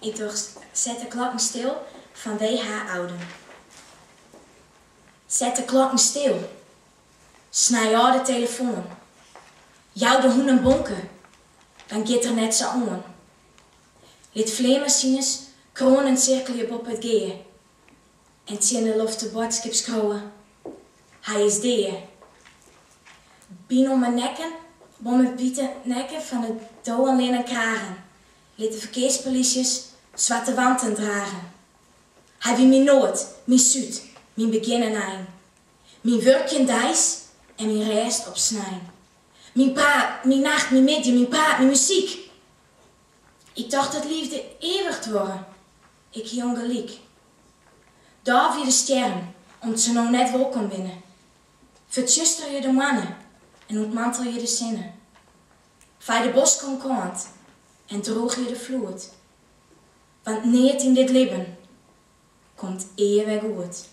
Ik doch Set de klokken stil fan WH. Ouden. Set de klokken stil. Snij ôf de telefoan. Jou de hûn in bonke, dan giet er net sa oan. Lit fleanmasines kroanen sirkelje boppe it gea en tsjin de loft de boadskip skriuwe, Hy is dea. Byn om 'e nekken, om 'e wite nekken fan de dowen linnen kragen. Lit de ferkearspolysjes swarte wanten drage. Hy wie myn noard, myn súd, myn begjin en ein. Myn wurkjen deis en myn rêst op snein. Myn praat, myn nacht, myn middei, myn praat, myn muzyk. Ik tocht dat leafde ivich duorre, ik hie ûngelyk. Dôvje de stjerren, om't se no net wolkom binne. Fertsjusterje de moanne en ûntmantelje de sinne. Fei de bosk oan kant en drûgje de floed. Want neat yn dit libben komt ea wer goed.